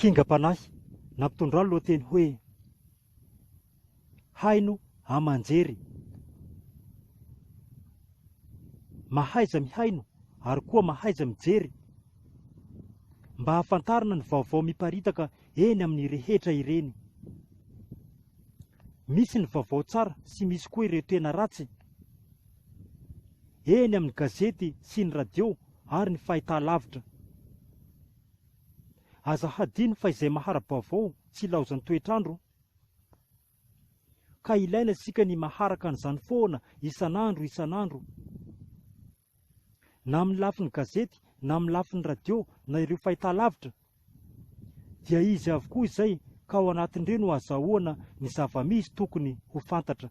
Kingam-panahy, nampitondrany lohateny hoe Haino aman-jery. Mahaiza mihaino ary koa mahaiza mijery mba hahafantarana ny vaovao miparitaka eny amin'ny rehetra ireny. Misy ny vaovao tsara sy misy koa ireo tena ratsy. Eny amin'ny gazety sy ny radio ary ny fahitalavitra. Aza hadino fa izay mahara-baovao tsy ilaozan'ny toetr'andro. Ka ilaina isika ny maharaka an'izany foana isan'andro isan'andro. Na amin'ny lafiny gazety na amin'ny lafiny radio na ireo fahitalavitra dia izy avokoa izay ka ao anatin'ireo no azahoana ny zava-misy tokony ho fantatra.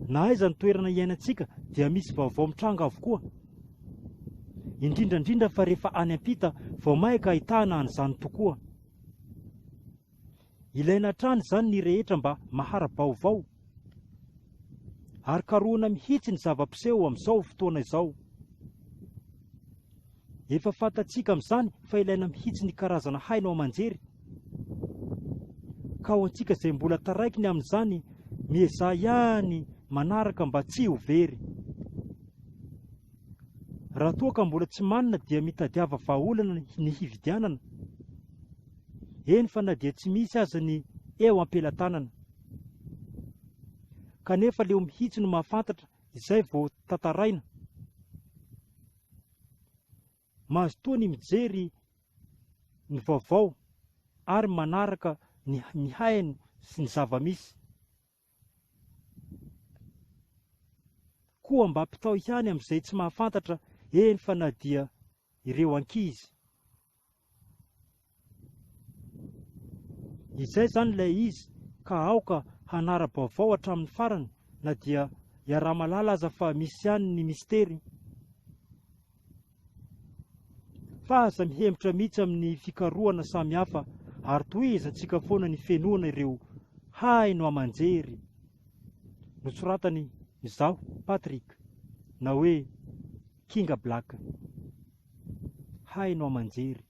Na aiza ny toerana iainantsika dia misy vaovao mitranga avokoa. Indrindra indrindra fa rehefa any am-pita vao maika ahitana an'izany tokoa. Ilaina hatrany izany ny rehetra mba mahara-baovao ary karohina mihitsy ny zava-piseho amin'izao fotoana izao. Efa fantatsika amin'izany fa ilaina mihitsy ny karazana haino aman-jery. Ka ho antsika izay mbola taraiky ny amin'izany, miezaha ihany manaraka mba tsy ho very. Raha toa ka mbola tsy manana dia mitadiava vahaolana ny hividianana. Eny fa na dia tsy misy aza ny eo am-pelatanana. Kanefa leo mihitsy no mahafantatra izay vao tantaraina. Mazotoa ny mijery ny vaovao ary manaraka ny mihaino sy ny zava-misy. Koa mba ampitao ihany amin'izay tsy mahafantatra eny fa na dia ireo ankizy. Izay izany ilay izy ka aoka hanara-baovao hatramin'ny farany na dia iaraha-mahalala aza fa misy ihany ny mistery. Fa aza mihemotra mihitsy amin'ny fikarohana samihafa ary tohizantsika foana ny fenoana ireo haino aman-jery nosoratan'i Izaho Patrick na hoe Kinga Black. Haino aman-jery.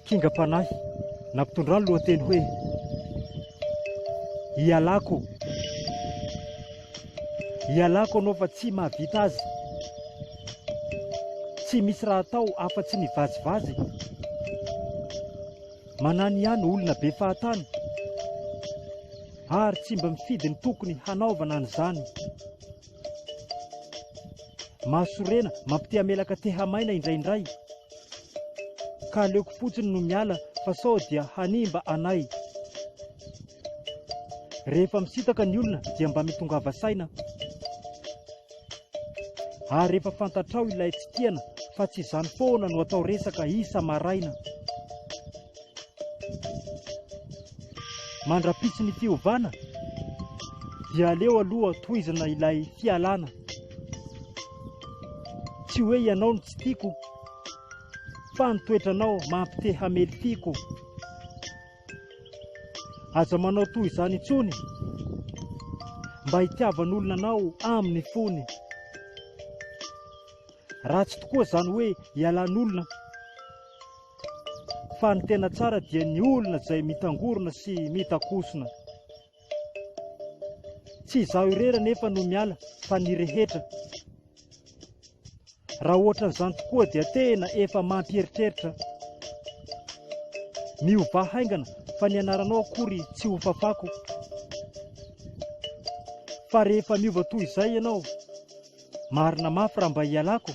Kingam-panahy, nampitondrany lohateny hoe Ialako. Ialako anao fa tsy mahavita azy. Tsy misy raha atao afa-tsy ny vazivazy. Manany ihany olona be fahatany ary tsy mba mifidy ny tokony hanaovana an'izany. Mahasorena, mampite-hamelaka te-hamaina indraindray. Ka aleoko fotsiny no miala fa sao dia hanimba anay. Rehefa misintaka ny olona dia mba mitongava saina. Ary rehefa fantatrao ilay tsy tiana fa tsy izany foana no atao resaka isa-maraina. Mandra-pisy ny fiovana dia aleo aloha tohizana ilay fialana. Tsy hoe ianao no tsy tiako fa ny toetranao mampite hamely fiko. Aza manao toy izany intsony mba hitiavan'olona anao amin'ny fony. Ratsy tokoa izany hoe ialan'olona. Fa ny tena tsara dia ny olona izay mitangorona sy mitakosona. Tsy izaho irery anefa no miala fa ny rehetra. Raha ohatran'izany tokoa dia tena efa mampieritreritra. Miovà haingana fa ny anaranao akory tsy ho fafako. Fa rehefa miova toy izay ianao, marina mafy raha mba hialako.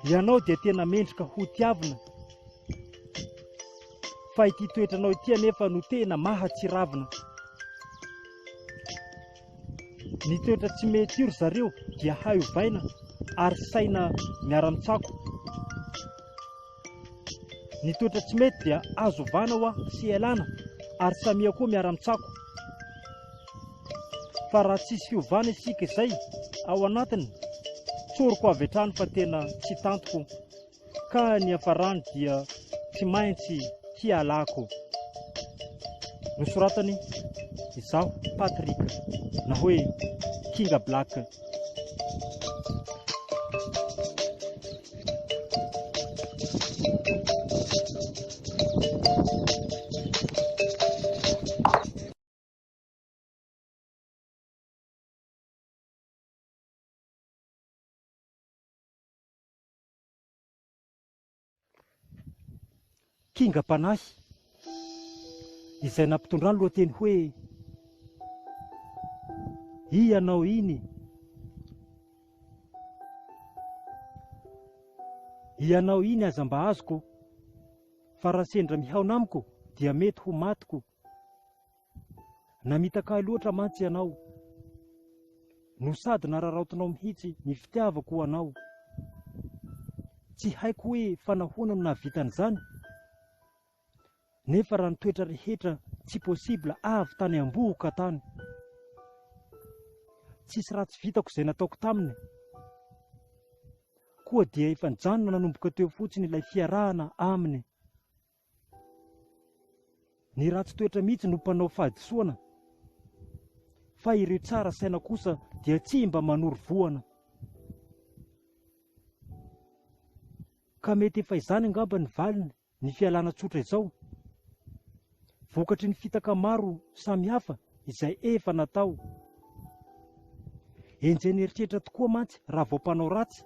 Ianao dia tena mendrika ho tiavina fa ity toetranao ity anefa no tena mahatsiravina. Ny toetra tsy mety io ry zareo dia hay ovaina ary saina miara-mitsako. Ny toetra tsy mety dia azo ovana hoa sy ialana ary samia koa miara-mitsako. Fa raha tsisy fiovana isika izay ao anatiny, tsoriko avy hatrany fa tena tsy tantiko ka ny hiafarany dia tsy maintsy. hialako. Nosoratany izaho Patrick na hoe Kinga Black. Kingam-panahy, izay nampitondrany lohateny hoe Ianao iny. Ianao iny aza mba azoko, fa raha sendra mihaona amiko dia mety ho matiko. Namitaka ahy loatra mantsy ianao, no sady nararaotinao mihitsy ny fitiavako ho anao. Tsy haiko hoe fa nahoana no nahavita an'izany? Nefa raha ny toetra rehetra tsy possible avy tany ambohoka tany. Tsisy ratsy vitako izay nataoko taminy. Koa dia efa nijanona nanomboka teo fotsiny ilay fiarahana aminy. Ny ratsy toetra mihitsy no mpanao fahadisoana, fa ireo tsara saina kosa dia tsy mba manoro vohana. Ka mety efa izany angamba ny valiny ny fialana tsotra izao, vokatry ny fitaka maro samihafa izay efa natao. Enjehin'eritreritra tokoa mantsy raha vao mpanao ratsy.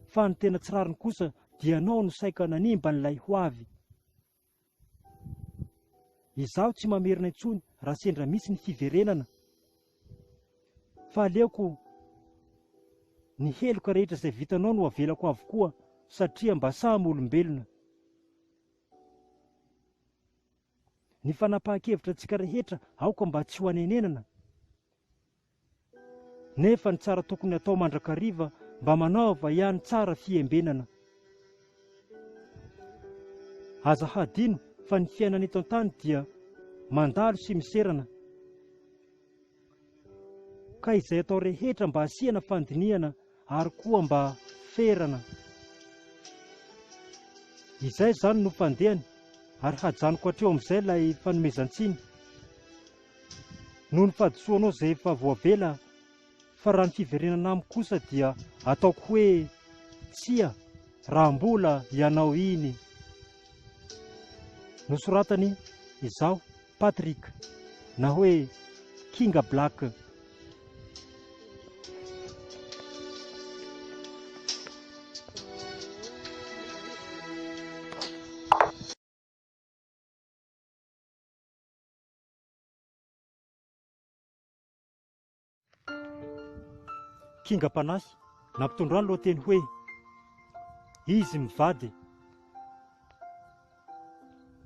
Fa ny tena tsy rariny kosa dia ianao no saika nanimba an'ilay ho avy. Izaho tsy mamerina intsony raha sendra misy ny fiverenana. Fa aleoko ny heloka rehetra izay vitanao no avelako avokoa satria mba samy olombelona. Ny fanapahan-kevitra antsika rehetra aoka mba tsy ho anenenana. Nefa ny tsara tokony atao mandrakariva mba manaova ihany tsara fiembenana. Aza hadino fa ny fiainana eto an-tany dia mandalo sy miserana. Ka izay atao rehetra mba asiana fandinihana ary koa mba ferana. Izay izany no fandehany ary hajanoko hatreo amin'izay ilay fanomezan-tsiny. Noho ny fahadisoanao izay efa voavela fa raha ny fiverenana amiko kosa dia ataoko hoe tsia raha mbola ianao iny. Nosoratany izaho Patrick na hoe Kinga Black. Kingam-panahy, nampitondra ny lohateny hoe Izy mivady.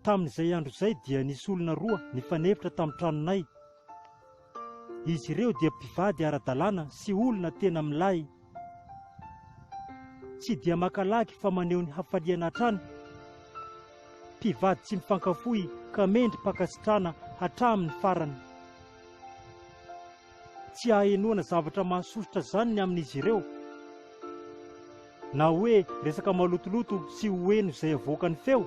Tamin'izay andro izay dia nisy olona roa nifanefitra tamin'ny tranonay. Izy ireo dia mpivady ara-dalàna sy olona tena milay. Tsy dia maka lagy fa maneho ny hafaliana hatrany. Mpivady tsy mifankafoy ka mendri-pankasitrahana hatramin'ny farany. Tsy ahenoana zavatra mahasosotra izany ny amin'izy ireo, na hoe resaka malotoloto sy ho heno izay avoakan'ny feo.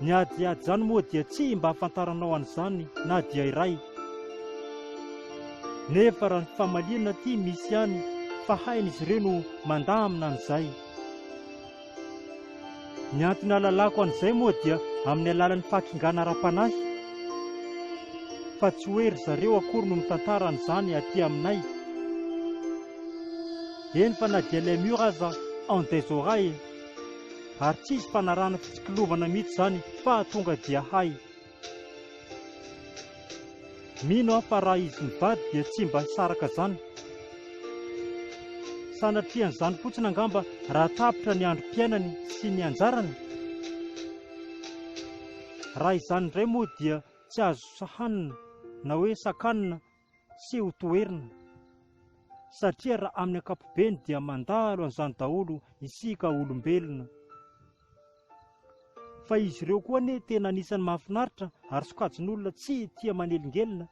Ny adiady izany moa dia tsy mba ahafantaranao an'izany na dia iray. Nefa raha ny famaliana aty misy ihany fa hain'izy ireo no mandamina an'izay. Ny antony ahalalako an'izay moa dia amin'ny alalan'ny fahakingana ara-panahy, fa tsy hoe ry zareo akory no mitantara an'izany aty aminay. Eny fa na dia ilay mur aza en des oreilles, ary tsisy fanarahana fitsikilovana mihitsy izany fa tonga dia hay. Mino aho fa raha izy mivady dia tsy mba hisaraka zany. Sanatrian'izany fotsiny angamba raha tapitra ny androm-piainany sy ny anjarany? Raha izany indray moa dia tsy azo sahanina na hoe sakanina sy ho toherina. Satria raha amin'ny ankapobeny dia mandalo an'izany daholo isika olombelona. Fa izy ireo koa anie tena anisan'ny mahafinaritra ary sokajin'olona tsy tia manelingelina.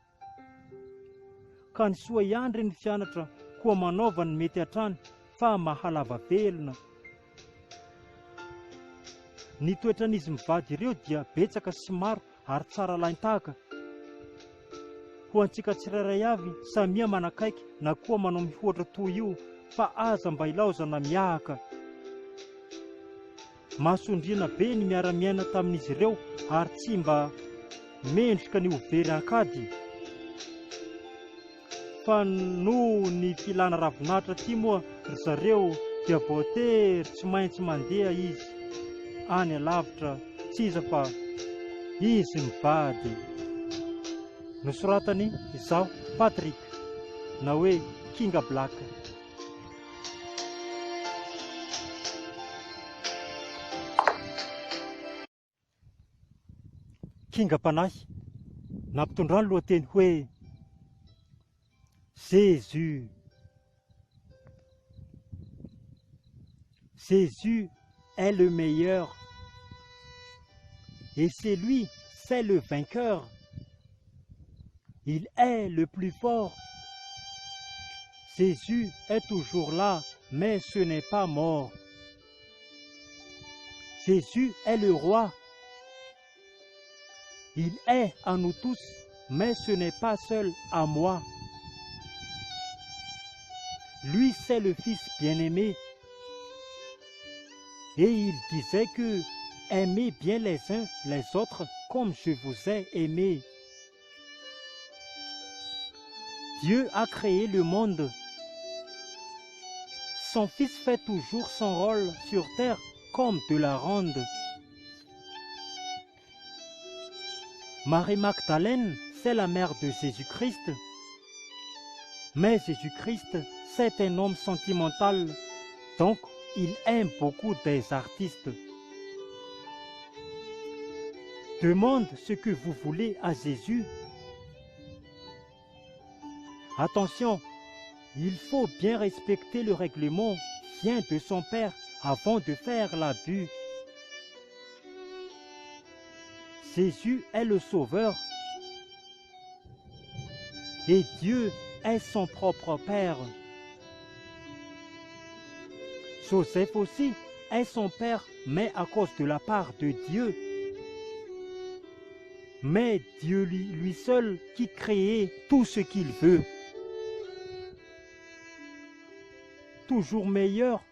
Ka ny soa ihany re ny fianatra koa manaova ny mety hatrany fa mahalava velona. Ny toetran'izy mivady ireo dia betsaka sy maro ary tsara alain-tahaka. Ho antsika tsirairay avy, samia manakaiky na koa manao mihoatra toy io fa aza mba ilaozana miahaka. Mahasondriana be ny miara-miaina tamin'izy ireo ary tsy mba mendrika ny ho very an-kady. Fa noho ny filana ravinahitra aty moa ry zareo dia voatery tsy maintsy mandeha izy any alavitra tsy iza fa izy mivady. Nosoratany izaho Patrick na hoe Kinga Black. Kingam-panahy, nampitondrany lohateny hoe Jésus. Jésus est le meilleur et c'est lui, c'est le vainqueur. Il est le plus fort. Jésus est toujours là, mais ce n'est pas mort. Jésus est le roi. Il est à nous tous, mais ce n'est pas seul à moi. Lui, c'est le Fils bien-aimé. Et il disait que aimez bien les uns les autres comme je vous ai aimé. Dieu a créé le monde. Son Fils fait toujours son rôle sur terre comme de la ronde. Marie Magdalène, c'est la mère de Jésus-Christ. Mais Jésus-Christ, c'est un homme sentimental, donc il aime beaucoup des artistes. Demande ce que vous voulez à Jésus. Attention, il faut bien respecter le règlement vient de son père avant de faire l'abus. Jésus est le sauveur et Dieu est son propre père. Joseph aussi est son père, mais à cause de la part de Dieu. Mais Dieu lui, lui seul qui crée tout ce qu'il veut. Toujours meilleur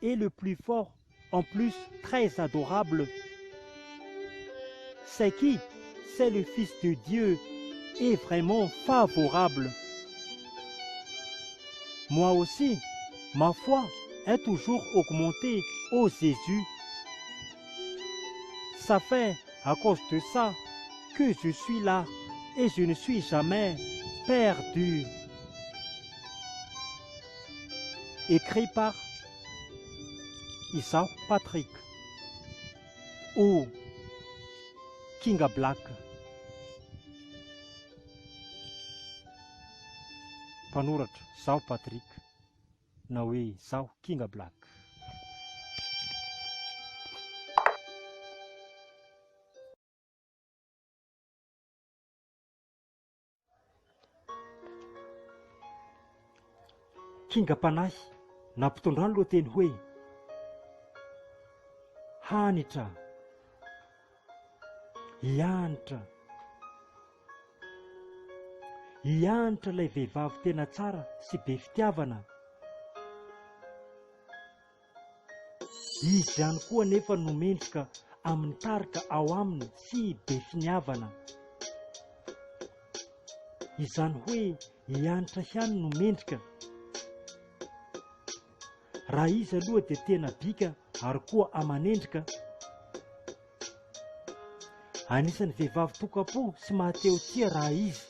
et le plus fort, en plus très adorable. C'est qui C'est le Fils de Dieu et vraiment favorable. Moi aussi, ma foi est toujours augmentée au Jésus. Ça fait à cause de ça que je suis là et je ne suis jamais perdu. Écrit par Izaho Patrick ou Kinga Black. Mpanoratra, Izaho Patrick na hoe Izaho Kinga Black. Kingam-panahy nampitondrany lohateny hoe Hanitra, Hianitra, Hianitra ilay vehivavy tena tsara sy be fitiavana. Izy ihany koa anefa no mendrika amin'ny tarika ao aminy sy be finiavana. Izany hoe i Hanitra ihany no mendrika. Raha izy aloha dia tena bika ary koa aman'endrika. Anisan'ny vehivavy tokam-po sy mahatehotia raha izy.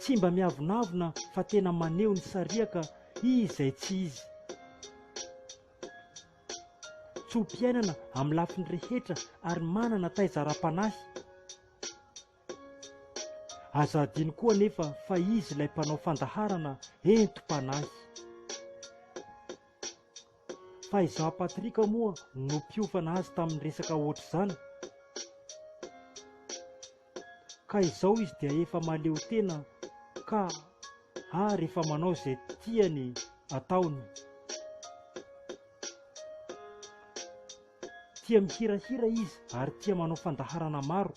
Tsy mba miavonavona fa tena maneho ny sariaka izay tsy izy. Tso-piainana amin'ny lafiny rehetra ary manana taiza ara-panahy. Aza adino koa anefa fa izy ilay mpanao fandaharana entim-panahy. Fa izaho Patrick moa no mpiofana azy tamin'ny resaka ohatr'izany. Ka izao izy dia efa mahaleo tena ka ary efa manao izay tiany ataony. Tia mihirahira izy ary tia manao fandaharana maro.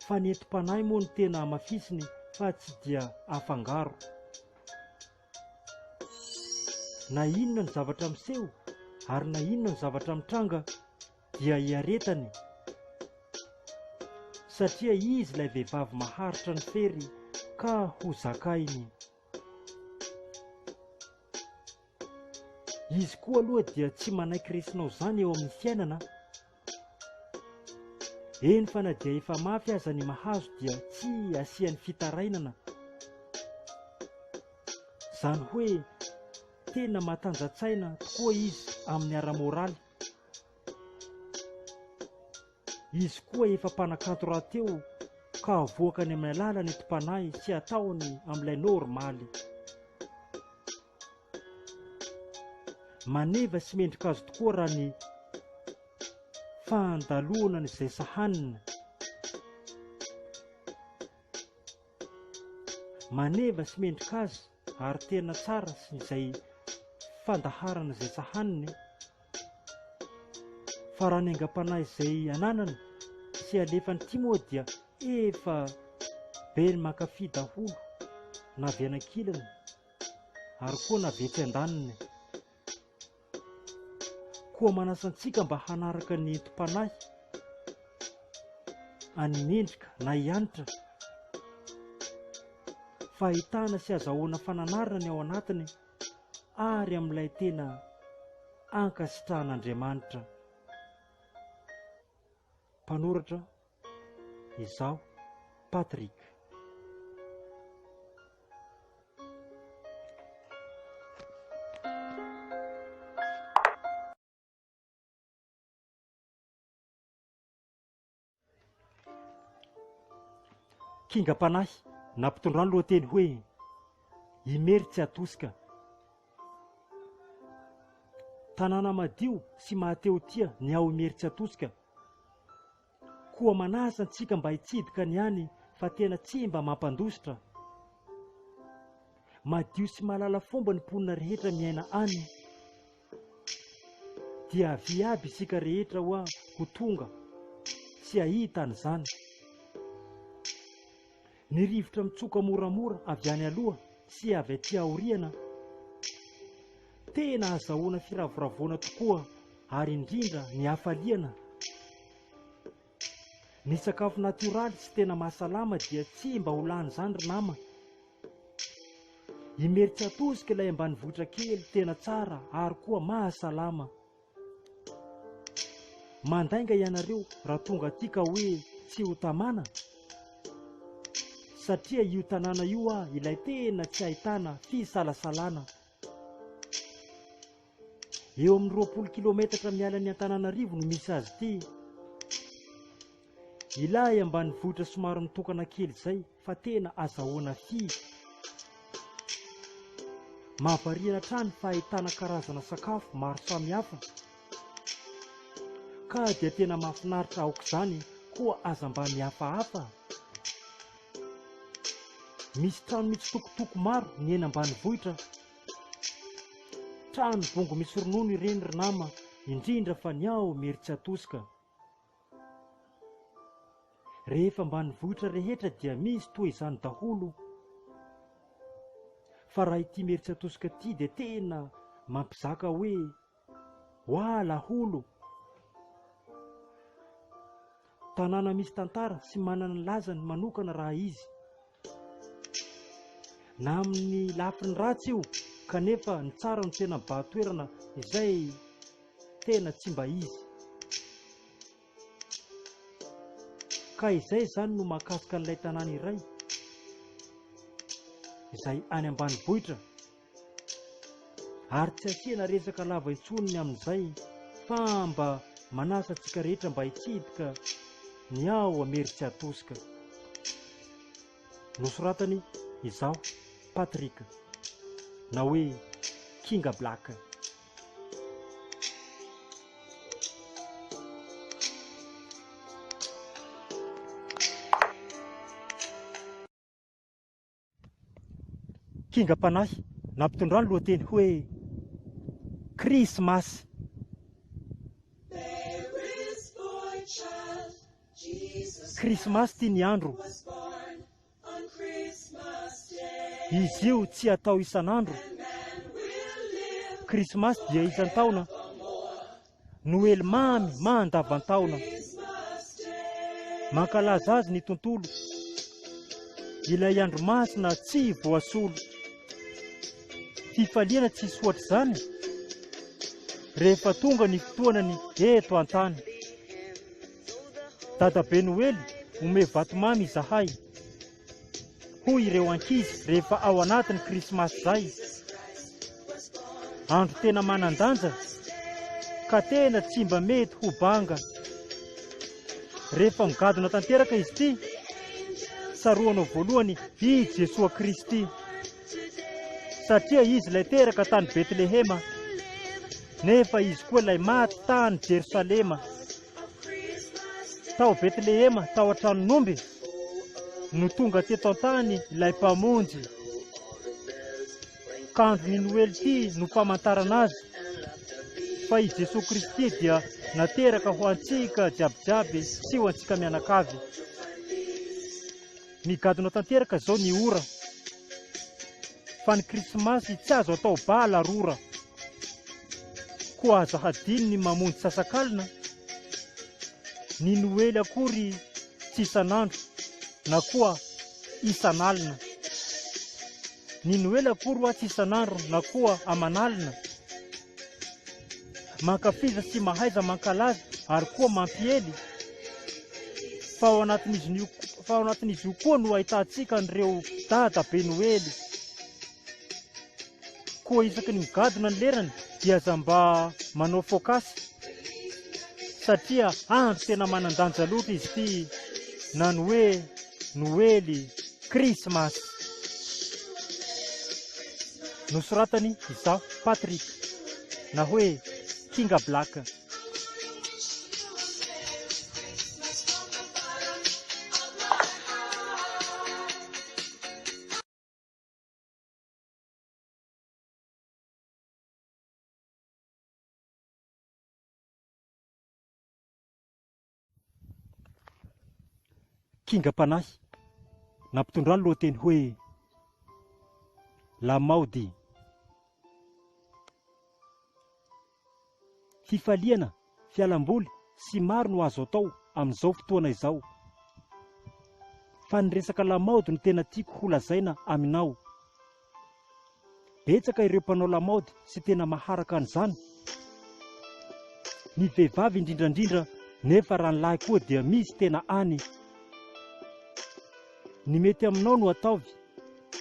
Fa ny entim-panahy moa no tena hamafisiny fa tsy dia afangaro. Na inona ny zavatra miseho ary na inona ny zavatra mitranga dia iaretany satria izy ilay vehivavy maharitra ny fery ka ho zakainy. Izy koa aloha dia tsy manaiky resinao zany eo amin'ny fiainana a! Eny fa na dia efa mafy aza ny mahazo dia tsy asiany fitarainana. Zany hoe tena matanjatsaina tokoa izy amin'ny ara-moraly. Izy koa efa mpanakanto rahateo ka avoakany amin'ny alalan'ny entim-panahy sy ataony amin'ilay normaly. Maneva sy mendrika azy tokoa raha ny fandaloana izay sahanina. Maneva sy mendrika azy ary tena tsara sy izay fandaharana izay sahaniny. Fa raha ny aingam-panahy izay ananany sy alefany ity moa dia efa be ny mankafy daholo na avy any ankilany ary koa na avy etsy andaniny. Koa manasa antsika mba hanaraka ny entim-panahy an'i Mendrika na i Hanitra fa ahitana sy azahoana fananarana ny ao anatiny ary amin'ilay tena ankasitrahan'Andriamanitra. Mpanoratra, Izaho Patrick. Kingam-panahy nampitondrany lohateny hoe Imeritsiatosika. Tanàna madio sy mahatehotia ny ao Imeritsiatosika. Koa manasa antsika mba hitsidika ny any fa tena tsy mba mampandositra. Madio sy mahalala fomba ny mponina rehetra miaina any. Dia avia aby isika rehetra hoa ho tonga sy hahita an'izany. Ny rivotra mitsoka moramora avy any aloha sy avy aty aoriana. Tena azahoana firavoravoana tokoa ary indrindra ny hafaliana. Ny sakafo natioraly sy tena mahasalama dia tsy mba ho lany izany ry nama. Imerintsiatosika ilay ambanivohitra kely tena tsara ary koa mahasalama. Mandainga ianareo raha tonga aty ka hoe tsy ho tamana? Satria io tanàna io ah ilay tena tsy ahitana fisalasalana. Eo amin'ny 20 kilometatra miala ny Antananarivo no misy azy ity. Ilay ambanivohitra somary mitokana kely izay fa tena azahoana fy. Mahavariana hatrany fa ahitana karazana sakafo maro samihafa. Ka dia tena mahafinaritra aok'izany koa aza mba mihafahafa. Misy trano mitsitokotoko maro ny eny ambanivohitra. Trano bongo misy ronono ireny ry nama, indrindra fa ny ao Imerintsiatosika. Rehefa ambanivohitra rehetra dia misy toa izany daholo. Fa raha ity Imerintsiatosika ity dia tena mampizaka hoe Wa laholo! Tanàna misy tantara sy manana ny lazany manokana raha izy. Na amin'ny lafiny ratsy io kanefa ny tsara no tena mibahan-toerana izay tena tsy mba izy. Ka izay izany no mahakasika an'ilay tanàna iray izay any ambanivohitra. Ary tsy asiana resaka lava intsony ny amin'izay fa mba manasa antsika rehetra mba hitsidika ny ao Imerintsiatosika. Nosoratany izaho Patrick na hoe Kinga Black. Kingam-panahy nampitondrany lohateny hoe Krismasy. Krismasy ity ny andro. Izy io tsy atao isan'andro. Krismasy dia isan-taona. Noely mamy mandavan-taona. Mankalaza azy ny tontolo. Ilay andro masina tsy voasolo. Fifaliana tsisy hoatr'izany rehefa tonga ny fotoanany eto an-tany. Dadabe Noely, omeo vatomamy izahay, hoy ireo ankizy rehefa ao anatin'ny Krismasy izay. Andro tena manan-danja ka tena tsy mba mety ho banga. Rehefa migadona tanteraka izy ity, tsaroanao voalohany i Jesoa Kristy. Satria izy ilay teraka tany Betlehema, nefa izy koa ilay maty tany Jerosalema. Tao Betlehema, tao an-tranon'omby, no tonga teto an-tany ilay Mpamonjy. Ka andron'ny Noely ity no famantarana azy fa i Jesoa Kristy dia nateraka ho antsika jiabijiaby sy ho antsika mianakavy. Migadona tanteraka izao ny ora fa ny krismasy tsy azo atao bala rora. Koa aza hadino ny mamonjy sasakalina, ny noely akory tsy isan'andro na koa isan'alina. Ny noely akory hoa tsy isan'andro na koa aman'alina. Mankafiza sy mahaiza mankalaza ary koa mampiely fa ao anatin'izy fa ao anatin'izy io koa no ahitantsika an'ireo dada be noely. Koa isaky ny migadona ny lerany dia aza mba manao focus satria andro tena manan-danja loatra izy ity na ny hoe noely, krismasy. Nosoratany izaho Patrick na hoe Kinga Black. Kingam-panahy, nampitondrany lohateny hoe Lamaody. Fifaliana, fialamboly sy maro no azo atao amin'izao fotoana izao. Fa ny resaka lamaody no tena tiako ho lazaina aminao. Betsaka ireo mpanao lamaody sy tena maharaka an'izany. Ny vehivavy indrindra indrindra nefa raha ny lahy koa dia misy tena any. Ny mety aminao no ataovy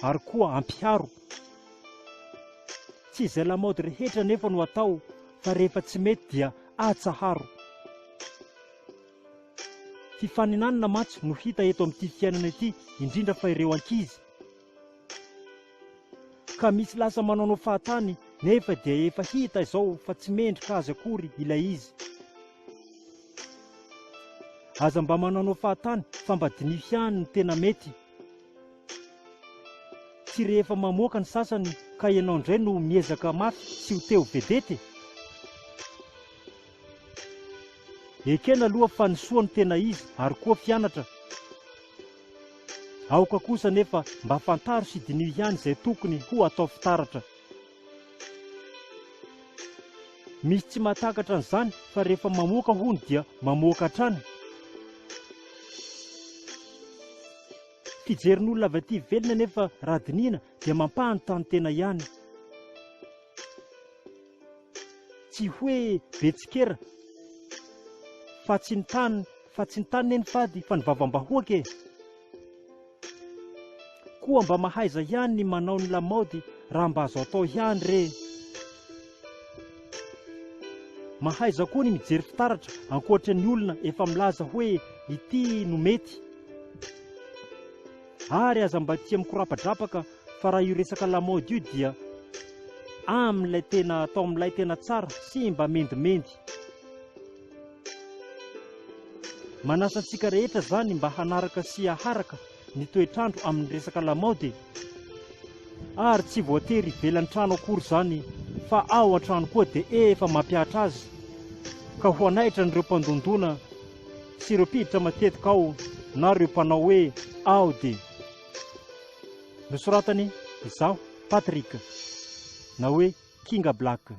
ary koa ampiharo. Tsy izay lamaody rehetra nefa no atao fa rehefa tsy mety dia atsaharo. Fifaninanana mantsy no hita eto amin'ity fiainana ity indrindra fa ireo ankizy. Ka misy lasa manaonao fahatany nefa dia efa hita izao fa tsy mendrika azy akory ilay izy. Aza mba manaonao fahatany fa mba diniho ihany ny tena mety. Tsy rehefa mamoaka ny sasany ka ianao indray no miezaka mafy sy ho te ho vedety e! Ekena aloha fa ny soa no tena izy ary koa fianatra. Aoka kosa anefa mba fantaro sy diniho ihany izay tokony ho atao fitaratra. Misy tsy mahatakatra an'izany fa rehefa mamoaka hono dia mamoaka hatrany. Fijerin'olona avy aty ivelany anefa raha dinihina dia mampanontany tena ihany. Tsy hoe be tsikera fa tsy ny tany fa tsy ny tany neny fady fa ny vavam-bahoaka e! Koa mba mahaiza ihany ny manao ny lamaody raha mba azo atao ihany re! Mahaiza koa ny mijery fitaratra ankoatra ny olona efa milaza hoe ity no mety. Ary aza mba tia mikorapadrapaka fa raha io resaka lamaody io dia amin'ilay tena atao amin'ilay tena tsara sy mba mendimendy. Manasa antsika rehetra zany mba hanaraka sy haharaka ny toetr'andro amin'ny resaka lamaody e! Ary tsy voatery ivelan'ny trano akory zany fa ao an-trano koa dia efa mampihatra azy. Ka ho hanaitra an'ireo mpandondona sy ireo mpiditra matetika ao na ireo mpanao hoe ao dia. Nosoratany izaho Patrick na hoe Kinga Black.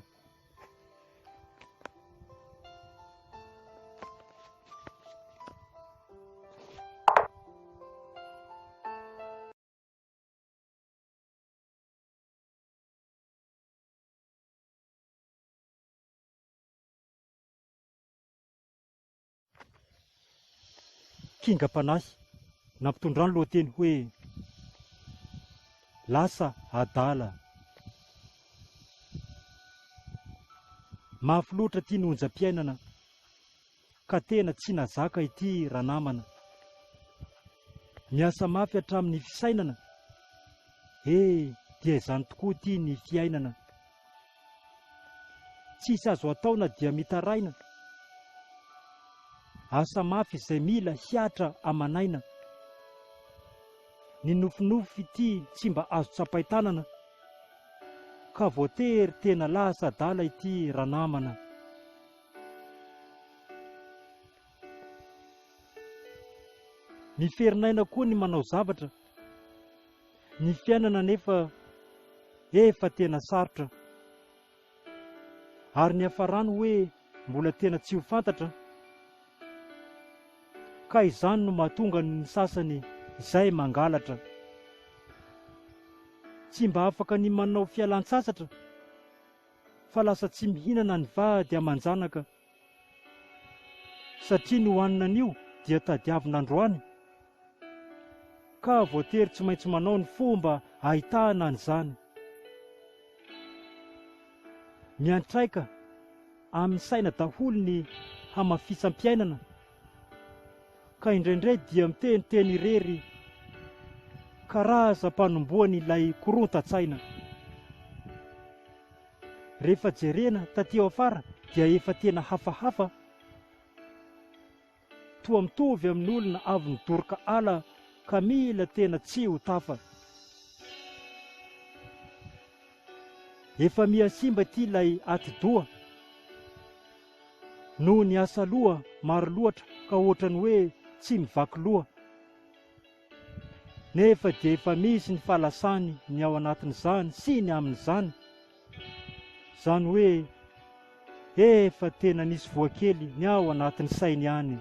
Kingam-panahy, nampitondrany lohateny hoe Lasa adala. Mafy loatra ity ny onjam-piainana ka tena tsy nazaka ity ranamana. Miasa mafy hatramin'ny fisainana, he dia izany tokoa ity ny fiainana. Tsisy azo atao na dia mitaraina. Asa mafy izay mila hiatra aman'aina. Ny nofinofy ity tsy mba azo tsapain-tanana ka voatery tena lasa adala ity ranamana. Miferinaina koa ny manao zavatra. Ny fiainana anefa efa tena sarotra ary ny hafarany hoe mbola tena tsy ho fantatra ka izany no mahatonga ny sasany izay mangalatra. Tsy mba afaka ny manao fialan-tsasatra fa lasa tsy mihinana ny vady aman-janaka satria ny hohanina anio dia tadiavina androany ka voatery tsy maintsy manao ny fomba ahitana an'izany. Miantraika amin'ny saina daholo ny hamafisam-piainana ka indraindray dia miteniteny irery karazam-panombohany ilay korontan-tsaina. Rehefa jerena taty afara dia efa tena hafahafa, toa mitovy amin'ny olona avy nidoroka ala ka mila tena tsy ho tafa. Efa miha simba ity ilay atidoha noho ny asa loha maro loatra ka ohatran'ny hoe tsy mivaky loha. Nefa dia efa misy ny fahalasany ny ao anatin'izany sy ny amin'izany. Izany hoe efa tena nisy voa kely ny ao anatin'ny sainy ihany.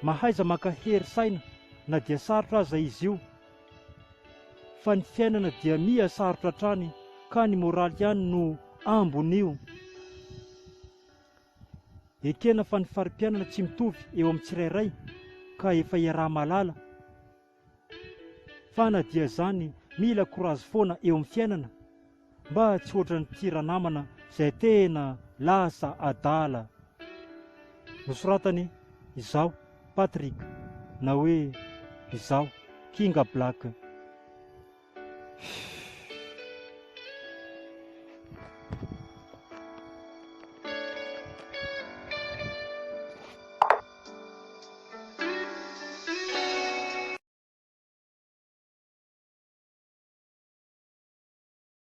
Mahaiza maka hery saina na dia sarotra aza izy io. Fa ny fiainana dia miha sarotra hatrany ka ny moraly ihany no ambon'io. Ekena fa ny fari-piainana tsy mitovy eo amin'ny tsirairay ka efa iaraha-mahalala fa na dia izany mila courage foana eo amin'ny fiainana mba tsy hoatran'ity ranamana izay tena lasa adala. Nosoratany izaho Patrick na hoe izaho Kinga Black.